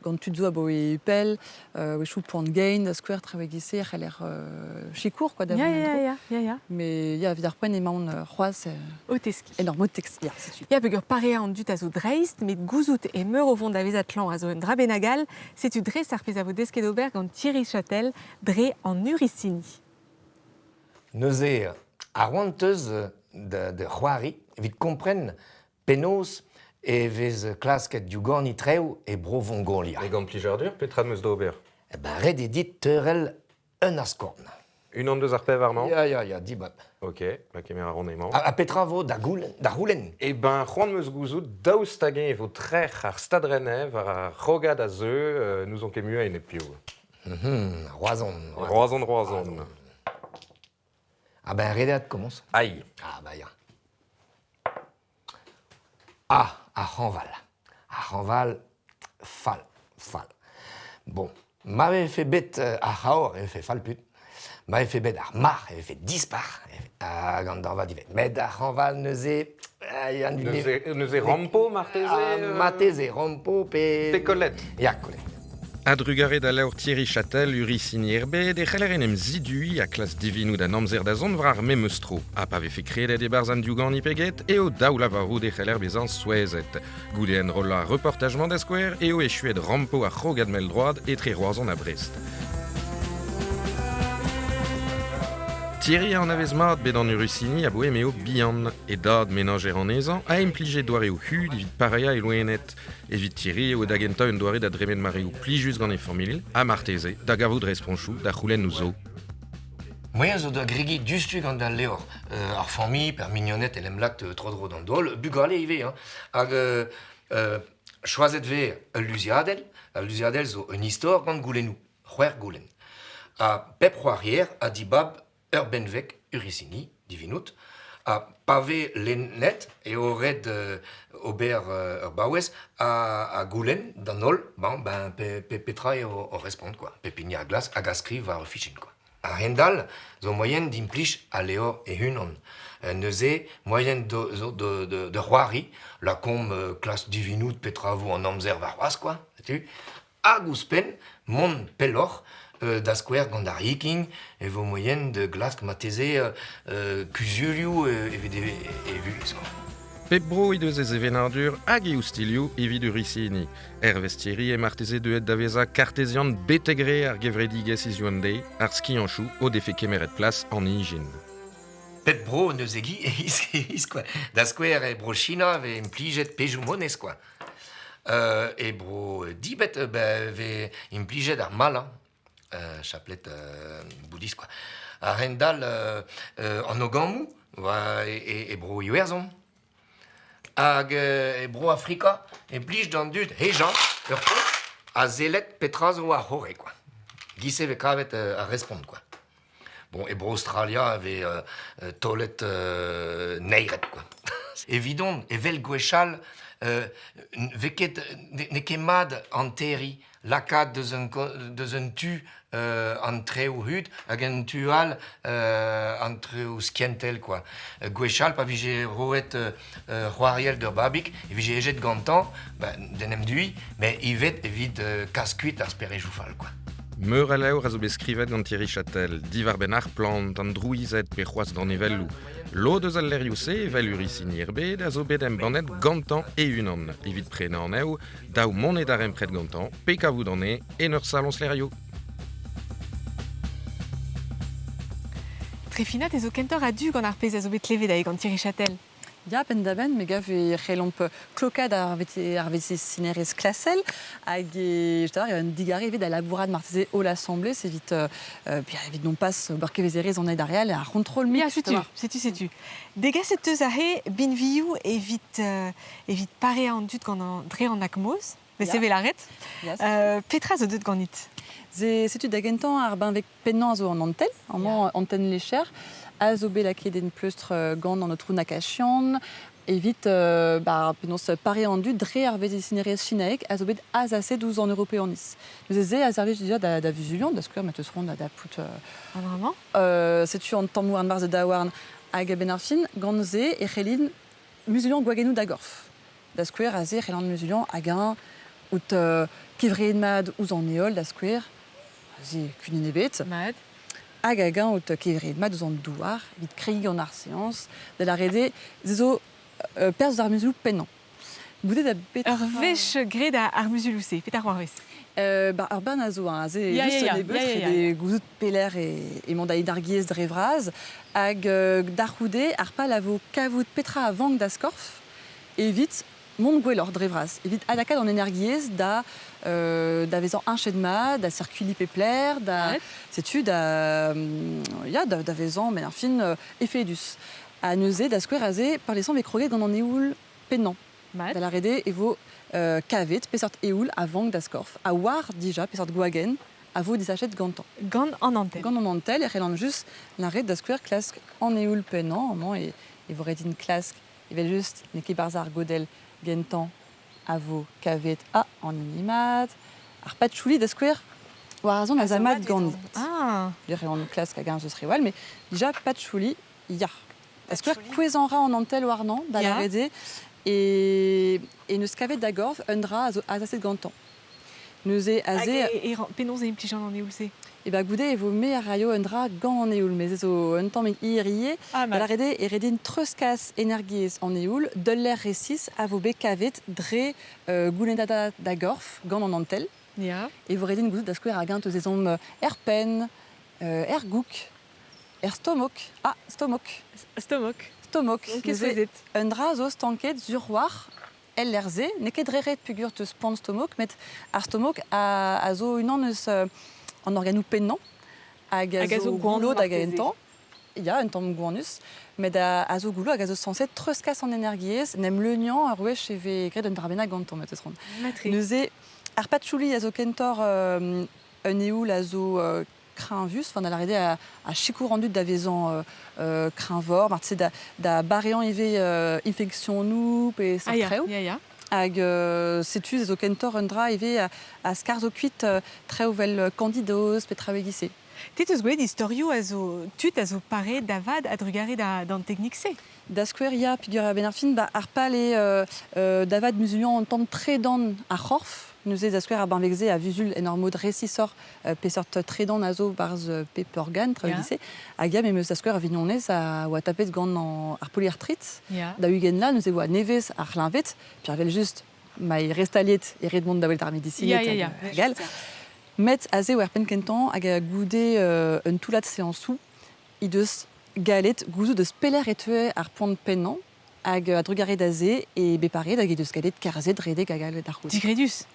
gant tud zo abaoe pell. A-wechoù poan gein, da skouer, traoù e-giz-se e c'haller sikour quoi, da vont en-dro. Ya. Mais ya, evit ar poent emaon c'hoazh o teskiñ. En ur mod teskiñ, ya, setu. Ya, peogwir pareañ an dud a zo dreist, met gouzout emeur o vont da vezañ klañv a zo un dra bennak all, setu dres ar pezh a vo desket ober gant Thierry Châtel dre an Urisini. Neuze, ar c'hoant 'teus da c'hoari evit kompren penaos e vez klasket diouganiñ traoù e Bro-Vongolia. E gant plijadur, petra 'm eus d'ober? Eh ben, ret eo dit teurel un askorn. Unan deus ar pevar-mañ? Ya, ya, ya, dibab. Ok, ma kemer a ran emañ. Ha petra vo da goulenn? Da c'houlenn? Eh ben, c'hoant 'm eus gouzout daoust hag-eñ e vo trec'h ar Stad Renner war ar c'hrogad a zeu, n'ouzon ket mui a-enep piv. Roazhon. Roazhon, Roazhon. Ah ben, redet komañs. Aïe. Ah bah ya. Ah, ar c'hañval. Ar c'hañval, fall, fall. Bon, ma vefe bet ar c'haor e vefe fall-put. Ma vefe bet ar marc'h e vefe dispar. Hag an dañvad ivez. Met ar c'hañval neuze... Neuze, neuze rampo marteze Ah, marteze rampo pe... Pe kollet. Ya, kollet. A-drugarez da levr Thierry Châtel, Urisini erbed, e c'heller en em ziduiñ ha klask divinout an amzer da zont war ar memes tro. Ha pa vefe kredet e-barzh an diouganiñ pe get, eo dav lavarout e c'heller bezañ souezhet. Goude enrollañ ar reportaj-mañ da skouer eo echuet rampo ar c'hrogad mell-droad etre Roazhon ha Brest. Thierry a anavez mat bet an Urusini aboe m'eo bihan. E dad menajer anezhañ a implije doareoù hud evit pareañ e loened. Evit Thierry eo da gentañ un doare da dremen mareoù plijus gant e familh ha marteze da gavout responchoù da c'houlennoù zo. Moaien zo da gregiñ diouzhtu gant al levr. Ar familh pe ar mignoned en em lak tro-dro d'an daol, bugale ivez. Hein. Hag choazet vez ul luziadell. Al luziadell zo un istor gant goulennoù, c'hwec'h goulenn. Ha pep c'hoarier a dibab ur benveg urisini, divinout, ha pa vez lennet eo ret ober ur baouez ha goulenn d'an holl bon, ben, pe, pe, petra eo o respont, quoi. Pep hini a glask hag a skriv war ur fichenn, quoi. A-hend-all zo moaien d'implij al levr e-unan. Neuze, moaien zo de c'hoari, lakaomp klask divinout petra vo an amzer warc'hoazh, quoi, setu. Hag ouzhpenn, mont pelloc'h, da skouer gant ar hiking e vo moaien da glask marteze kuzulioù evit e vuhez quoi. Pep bro he deus e sevenadur hag e oustilhoù evit Urisini. Hervez Thierry eo marteze deuet da vezañ kartezian betek re ar gevredigezh hiziv an deiz, ar skianchoù o defe kemeret plas an ijin. Pep bro n'eus e-giz quoi. Da skouer e bro China e vez implijet pezhioù monez quoi. E bro Dibet e vez implijet ar malañ. Chapeled boudist quoi. A-hend-all an ogamoù oa e bro Iwerzhon. Hag e bro Afrika e blij d'an dud hejañ ur paotr ha sellet petra zo war-c'horre quoi. Giz-se vez kavet ar respont quoi. Bon, e bro Aostralia e vez taolet neiret quoi. Evidon, evel gwechall, vez ket n'eo ket mat hanteriñ lakaat deus un, deus un tu an treoù hud hag un tu all an treoù skiantel quoi. Gwechall pa vije roet c'hoariell d'ur babig e vije ejet gantañ d'en em duiñ met ivez evit kas kuit ar sperejoù fall quoi. Meur a levr a zo bet skrivet gant Thierry Châtel, diwar-benn ar plant, an drouized pe c'hoazh danevelloù. Lod eus al levrioù-se, evel Urisini er bed, a zo bet embannet gantañ e-unan. Evit prenañ anezho, dav mont e darempred gantañ pe kavout anezhe en ur saloñs levrioù. Trefinat e zo kentoc'h a-du gant ar pezh a zo bet klevet aze gant Thierry Châtel. Ya, penn-da-benn, me gav e c'hellomp klokaat ar vetesinerezh klasel hag e, je un digarez evit da labourat marteze holl asambles evit, evit non pas ober kevezerezh an aet ar re all ar c'hontrol Ya, setu, setu, setu. Degaset teus aze binvioù evit, evit pareañ an dud gant an, dre an akmoz, met sevel lâret. Petra zo deuet ganit? Setu da gentañ ar benveg pennañ a zo an antell, amañ antenn lecher, a zo bet lakaet en pleustr gant an aotrou Nakachian evit ba, penaos pareañ an dud dre ar vedisinerezh sinaek a zo bet azaset ouzh an europeaniz. Neuze se a servij dija da, da vuzuliañ, da skouer ma teus c'hoant da dapout... Ah, vraiment? Setu an tammoù arn-barzh daouarn hag a-benn ar fin, gant se e c'hellin muzuliañ gwagennoù da gorf. Da skouer, aze e c'hellan muzuliañ hag-eñ out kevreet mat ouzh an heol, da skouer, aze kudenn ebet. Mat. Hag hag-eñ out kevreet mat ouzh an douar evit kregiñ gant ar seañs, da lâret eo se zo perzh ar muzulioù pennañ. Goude da petra... Ur wech graet ar muzulioù-se, petra c'hoarvez? Ba, ur bern a zo, hein, aze just un nebeut, ret eo gouzout pelec'h emañ da energiezh dre vras. Hag da c'houde, ar pal a vo kavout petra a vank d'az korf evit mont gwelloc'h dre vras, evit adlakaat an energiezh da da vezañ heñchet mat, da circuliñ pep lec'h, da setu da ya da, da vezañ met ar fin efedus. Ha neuze, da skouer aze, peurliesañ vez kroget gant an eoul pennañ. Da lâret eo e vo kavet peseurt eoul a vank d'az korf, a oar dija peseurt gwagenn a vo disachet gantañ. Gant an antel. Gant an antel, e c'hellan just lâret da skouer klask an eoul pennañ, amañ e, e vo ret din klask evel just n'eo ket barzh ar godell gentañ a vo kavet a an hini mat. Ar patchouli da skouer, war ar zon a za mat ganit. Ah. Lec'h eo an klask hag eñ eus reoù all, met dija patchouli, ya. Da skouer, kouezhañ ra an antel warnañ, da lâret eo, e, e n'eus kavet da gorf un dra a zo azaset gantañ. Neuze aze... Hag e, e, penaos e implijan an eoul-se? E ba goude e vo me a raio un dra gant an eoul, met se zo un tammig hir ivez. Ah, Da lâret eo e redin treuzkas energiezh an eoul d'ul lec'h resis a vo bet kavet dre goulennata da gorf gant an antel. Ya. E vo ret din gouzout da skouer hag-eñ teus ezhomm er penn, er goûg, er stomok. Ah, stomok. Stomok. Stomok. Qu'est-ce que Neuze, un dra zo stanket sur war LRZ, n'eo ket dre ret peogwir teus poan stomok, met ar stomok a, a zo unan eus an organoù pennañ hag a Hag a zo zo gwan goullo da marteze. gentañ. Ya, un tamm gwanus, met a, a zo goullo hag a zo sañset treuzkas an energiezh, n'em leuniañ ur wech e vez graet un dra bennak gantañ, met eus Matre. Neuze, ar patchouli a zo kentoc'h un eoul a zo kreñvus, enfin da lâret eo a, a sikour an dud da vezañ kreñvoc'h, marteze da, da bareañ ivez infeksionoù pe Ah ya, seurt traoù. ya, ya. Hag setu ez zo kentoc'h un dra ivez a, a skarzho kuit traoù 'vel kandidoz pe traoù e-giz-se. Te teus gwelet istorioù a zo tud a zo pareet da vat a-drugarez da, d'an teknik-se. Da skouer, ya, peogwir a-benn ar fin, ba, ar pal eo da vat muzuliañ an tamm tredan ar c'horf. Neuze, da skouer, ar benveg-se a vuzul en ur mod resisoc'h peseurt tredan a zo barzh pep organ, traoù e-giz-se. Hag ya, me 'm eus da skouer ur vignonez a oa tapet gant an, ar polyarthrite. Ya. Da 20 vloaz, neuze e oa nevez ar c'hleñved. Puis evel-just, ma eo restaliet e ret mont da welet ar medisined Ya, ya, ya. hag all. Met aze eo ar penn kentañ hag goude un toullad seañsoù he deus gallet gouzout eus pelec'h e teue ar poan pennañ hag a-drugarez da se eo bet pareet hag he deus gallet kerzhet, redek hag all d'ar c'houlz. Digredus.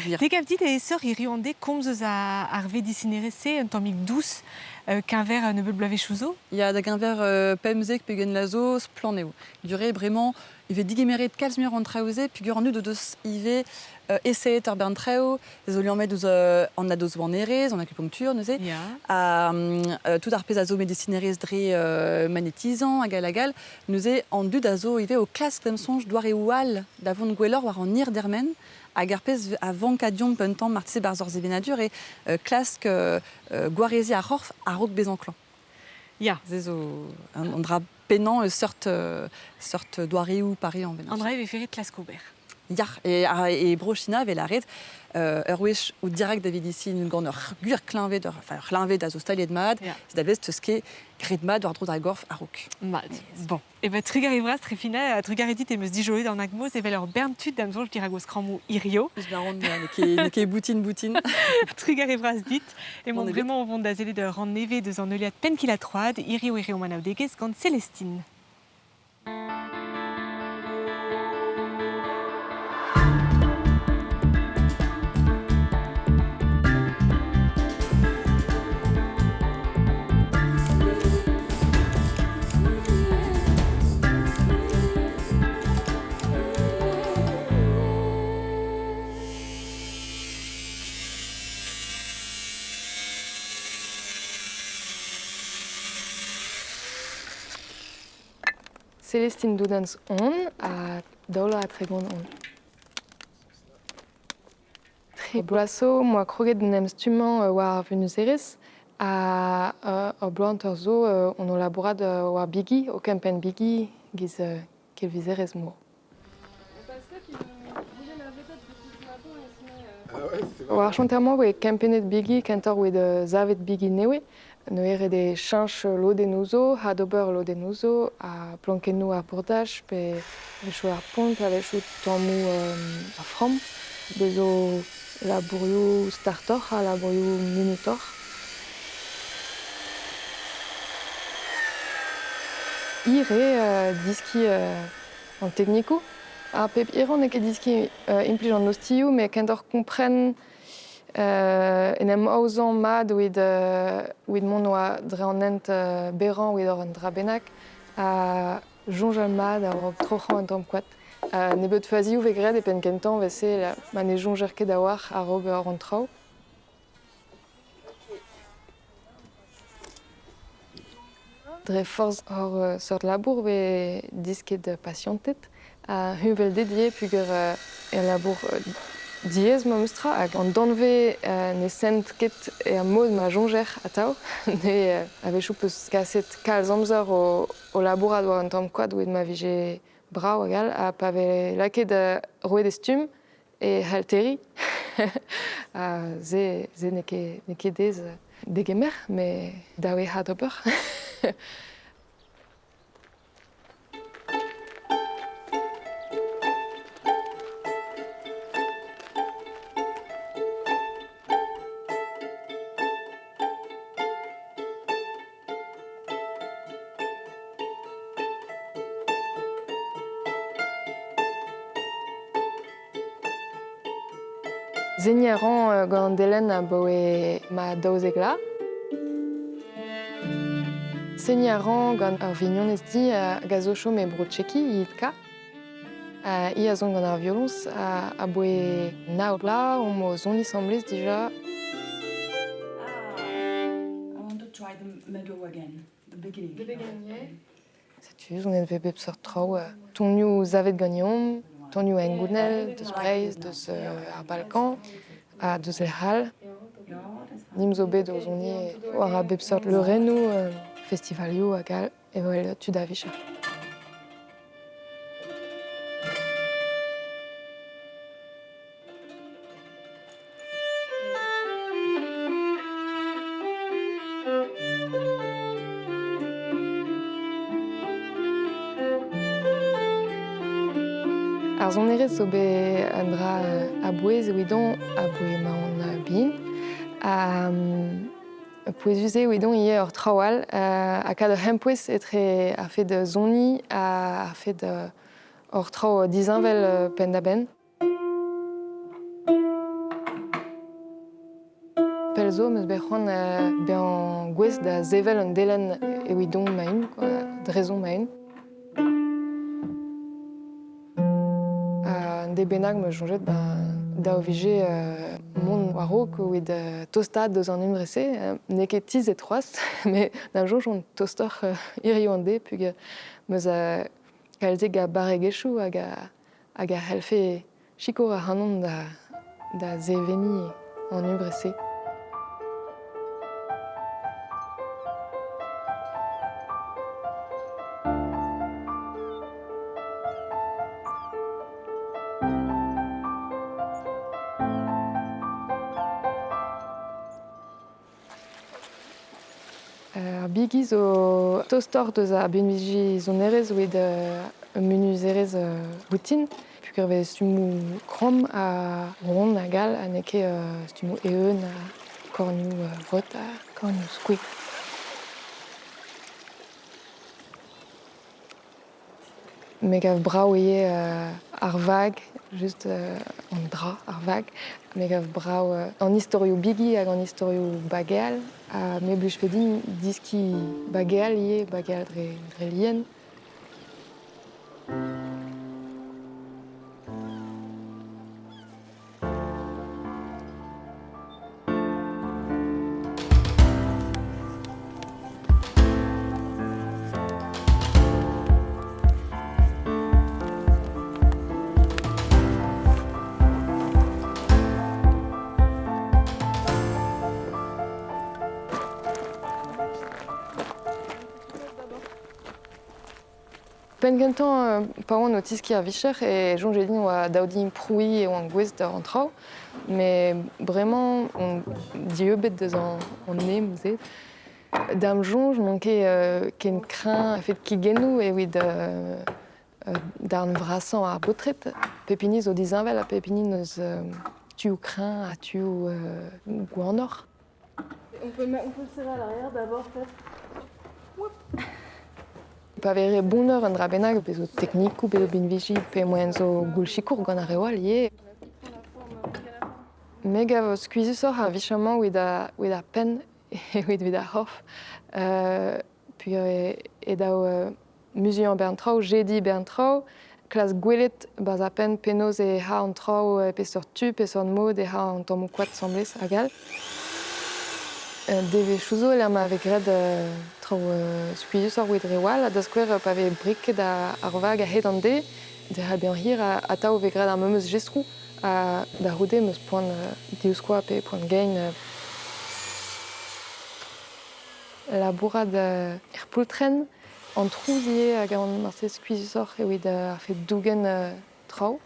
Gwir. Te gav dit aesoc'h hiriv an deiz komz eus ar vedisinerezh-se un tammig dous keñver un nebeud bloavezhioù zo? Ya, da geñver 15 pe ugent vloaz zo, splann eo. Dure bremañ e vez digemeret kalz muioc'h an traoù-se peogwir an dud o deus ivez esaeet ur bern traoù, zo liammet ouzh an nadoz-wannerezh, an akupunktur neuze, ha tout ar pezh a zo medisinerezh dre magnetizañ hag all hag all. Neuze an dud a zo ivez o klask da'm soñj doareoù all da vont gwelloc'h war an hir dermen hag ar pezh a vanka deomp un tamm marteze barzh hor sevenadur eo klask gwareziñ ar c'horf a-raok bezañ klañv. Ya. Se zo an dra pennañ eus seurt, seurt doareoù pareañ. An dra e vefe ret klask ober. Ya, e, e Bro-China e vez lâret ur wech out dirak da vedisin gant ur gwir kleñved, ur, enfin, ur c'hleñved a zo staliet mat, Ya. c'est da teus ket graet mat war-dro da gorf a-raok. Mat. Bon. E ben trugarez vras, Trefina, trugarez dit em eus dijolet an agmoz evel ur bern tud da'm soñj dirak o skrammoù hirio. Eus baron, n'eo ket, n'eo ket boutin boutin. Trugarez vras dit. Emaon Mon ebet. bremañ o vont da sellet ur rann nevez deus an heuliad penn-kil-ha-troad, hirio e reomp anaoudegezh gant Célestine. Célestine Doudens on ha daou ha 30 on. Tri bloaz zo 'moa kroget d'en em stummañ war ar vunuzerezh ha ur bloaz hanter zo on o labourat war bigi, o kempenn bigi giz kelvizerezh mor. War ar chanter-mañ 'voe kempennet bigi kentoc'h evit savet bigi nevez. Neuze ret eo cheñch lodennoù zo, adober lodennoù zo, ha plankennoù ar bordaj pe a-wechoù ar pont pe a-wechoù tammoù ar framm. Bez zo labourioù startoc'h ha labourioù munutoc'h. Hir eo deskiñ an teknikoù. Ar pep hirañ n'eo ket deskiñ implij an ostilhoù met kentoc'h kompren en em aozañ mat evit evit mont war dre an hent berrañ evit ober un dra bennak ha soñjal mat a-raok troc'hañ un tamm koad. Nebeut fazioù 'vez graet e penn kentañ 'vel-se ma ne soñjer ket a-walc'h a-raok ober an traoù. Dre forzh hor seurt labour vez disket pasianted ha heñvelded ivez peogwir e labour diaes memes tra hag an danvez ne sent ket er mod ma soñjer atav. Ne a-wechoù 'peus kaset kalz amzer o labourat war un tamm koad evit ma vije brav hag all ha pa vez lakaet roet e stumm e c'hall terriñ. Ha se se n'eo ket n'eo ket aes degemer met dav eo adober. Seniñ a ran gant an delenn abaoe ma 12 vloaz. Seniñ a ran gant ur vignonez di hag a zo chom e Bro-Tcheki, Jitka. Hi a son gant ar violoñs aboe nav bloaz omp o soniñ asambles dija. I want to try the middle again, the beginning. The beginning, yeah. Setu, sonet vez bep seurt traoù, tonioù savet ganeomp, tonioù hengounel, deus Breizh, deus ar Balkan, ha deus lec'h all. Nimp zo bet o soniñ war a bep seurt leurennoù, festivalioù hag all, evel tud a-vicher. Ar sonerezh zo bet un dra a-bouez evidon aboe ma on bihan. Ha pouezus eo evidon ivez ur traoù all ha kad ur c'hempouez etre ar fed soniñ ha ar fed ur traoù disheñvel penn-da-benn. Pell zo 'm eus bet c'hoant bezañ gouest da sevel un delenn evidon ma-un, quoi, drezon ma-un. Un deiz bennak 'm eus soñjet dav 'vije mont war-raok evit tostaat deus an hunvre-se. N'eo ket tizhet c'hoazh, met da soñj on tostoc'h hiziv an deiz peogwir 'm eus kalzik a barregezhioù hag a hag a c'hallfe sikour ac'hanon da seveniñ an hunvre-se. Ar bigi zo tostoc'h deus ar binviji sonerezh evit ur munuzerezh boutin peogwir e vez stummoù kromm ha ront hag all ha n'eo ket stummoù eeun ha kornioù reut ha kornioù skoed. Me gav brav ivez ar vag, just an dra, ar vag. Me gav brav an istorioù bigi hag an istorioù bageal. Ha me 'blijfe din deskiñ bageal ivez, bageal dre lien. Penn-kentañ pa oan o tiskiñ ar vicher e soñje din oa dav din prouiñ e oan gouest d'ober an traoù. Met bremañ on dieubet deus an nem-se. Da'm soñj n'on ket ken kreñv a-fet kigennoù evit darn vrasañ ar baotred. Pep hini zo disheñvel ha pep hini n'eus tuoù kreñv ha tuoù gwanoc'h. On peut, on peut le serrer à l'arrière d'abord peut-être. Pa vez re boneur un dra bennak, pe zo teknikoù, pe zo binviji, pe moaien zo goul sikour gant ar reoù all ivez. Me gav skuizhusoc'h ar vicher-mañ evit ar penn evit evit ar c'horf. Peogwir e dav muzuliañ bern traoù, jediñ bern traoù, klask gwelet barzh ar penn penaos e c'ha an traoù, peseurt tu, peseurt mod e c'ha an tammoù koad asambles hag all. Devezhioù zo lec'h ma vez graet traoù skuizhusoc'h evit re all, da skouer pa vez briket ar vag a-hed an deiz, derc'hel bezañ hir, atav e vez graet ar memes jestroù ha da c'houde 'm eus poan divskoaz pe poan gein. Labourat er poultrenn, an trouz ivez hag an marteze skuizhusoc'h evit ar fed dougen traoù.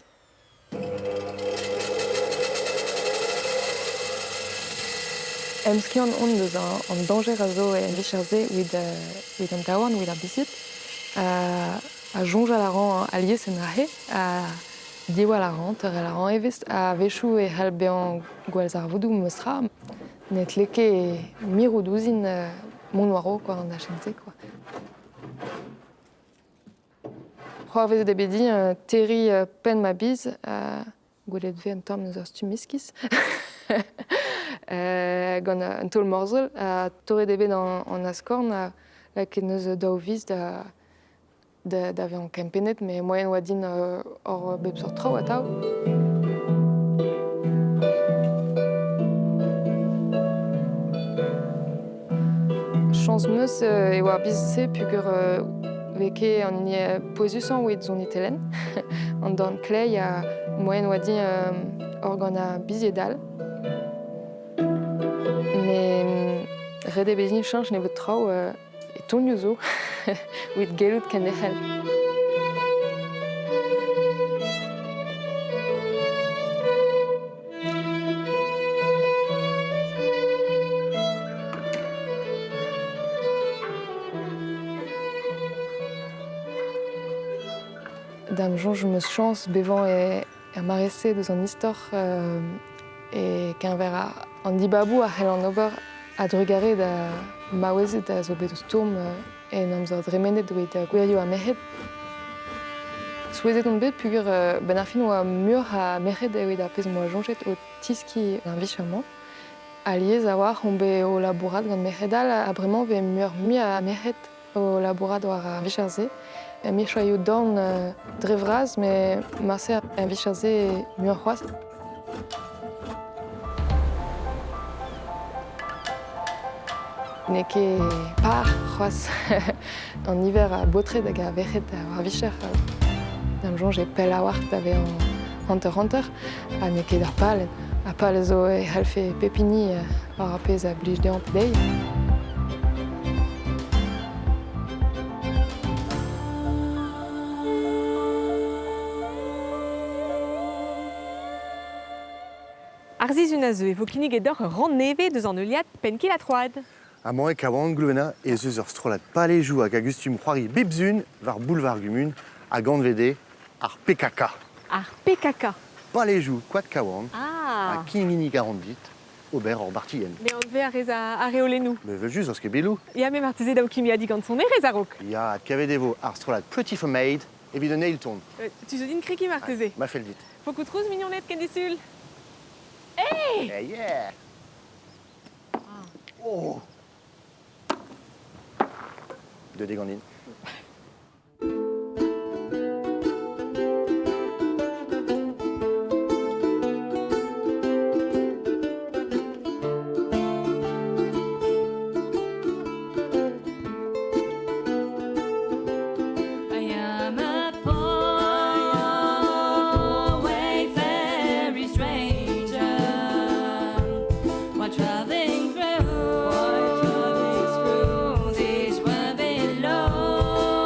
Emskiant on deus an dañjer a zo en vicher-se evit an daouarn, evit ar bizied. Ha soñjal a ran alies en aze, ha diwall a ran, teurel a ran evezh. A-wechoù e c'hall bezañ gwallzarvoudoù memes tra. Ne tle ket mirout ouzhin mont war-raok war an dachenn-se quoi. C'hoarvezet eo bet din terriñ penn ma biz, gwelet 'vez un tamm eus ur stumm iskis, gant un taol morzhol ha torret eo bet an askorn ha lakaet 'neus daou viz da da vezañ kempennet met moaien 'oa din ober bep seurt traoù atav. Chañs 'm eus e oa ar biz-se peogwir 'vez ket an hini pouezusañ evit soniñ telenn. An dorn kleiz ha moaien 'oa din ober gant ar bizied all. Met ret eo bet din cheñch nebeut traoù e tonioù zo evit gellout kenderc'hel. Da'm soñj 'm eus chañs bevañ er mare-se deus an istor e-keñver an dibaboù a c'hellan ober a-drugarez da maouezed a zo bet o stourm en amzer dremenet evit gwirioù ar merc'hed. Souezhet on bet peogwir 'benn ar fin 'oa muioc'h a merc'hed evit ar pezh 'm boa soñjet o tiskiñ ar vicher-mañ. Alies a-walc'h on bet o labourat gant merc'hed all ha bremañ 'vez muioc'h-mui a merc'hed o labourat war ar vicher-se. Micherioù dorn dre vras, met marse ar vicher-se muioc'h c'hoazh. N'eo ket par c'hoazh an niver a baotred hag a verc'hed war ar vicher. Da'm soñj eo pell a-walc'h da vezañ hanter-hanter ha n'eo ket ar pal. Ar pal a zo e c'hallfe pep hini war ar pezh a blij dezhañ pe dezhi. Ar sizhun a zeu e vo kinniget deoc'h ur rann nevez deus an heuliad Penn-kil-ha-troad. Amañ e Kawan Glouena ez eus ur strollad palejoù hag a gustum c'hoari bep sun war boulevard gumun hag anvet eo ar PKK. Ar PKK. Palejoù Koad Kawan ha kinnig a ran dit ober ur bartienn. Me anvez ar rez ar reolennoù. Me evel-just, eus ket beloù. Ya, me marteze daou kimiadiñ gant sonerezh a-raok. Ya, adkavet e vo ar strollad Pretty for Maid evit un eil ton. Tu zo din kregiñ marteze. Ma fell dit. Pokoù trouz mignoned ken disul. Hey! Hey yeah! Oh! Deuet eo ganin. I am a poor wayfaring stranger while traveling through this world below.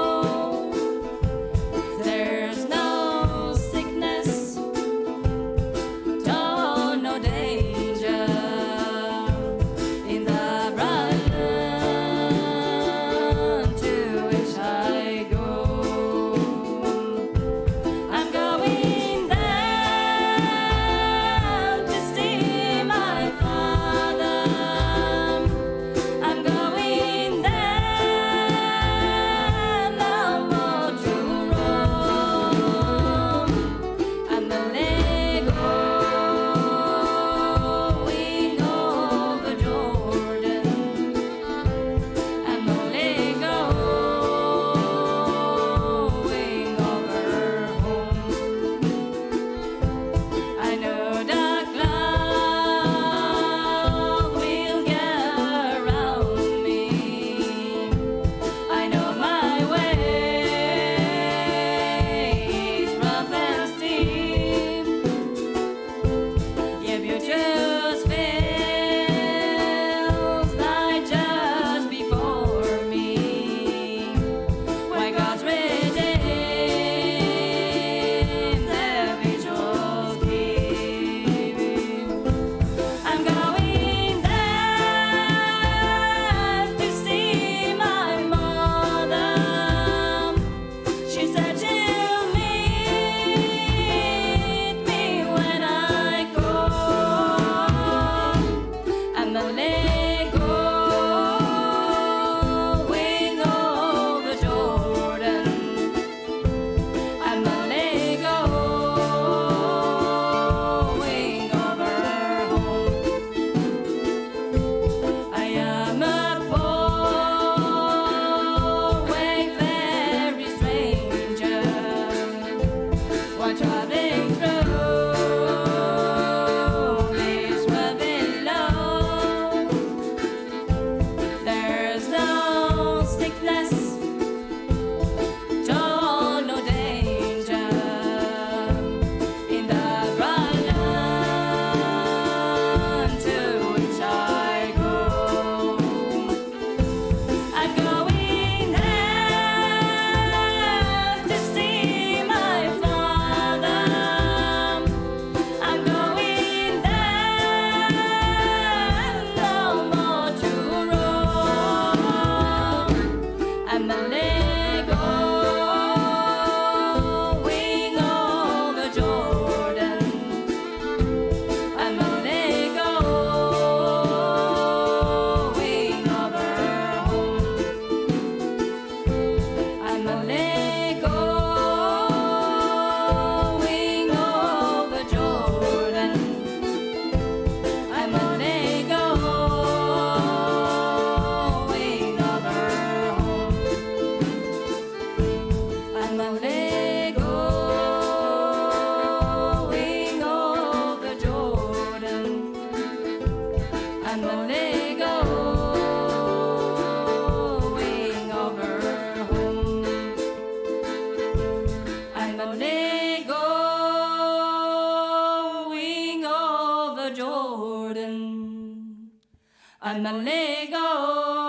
only going over Jordan. I'm only going over home. I'm only going over Jordan. I'm only going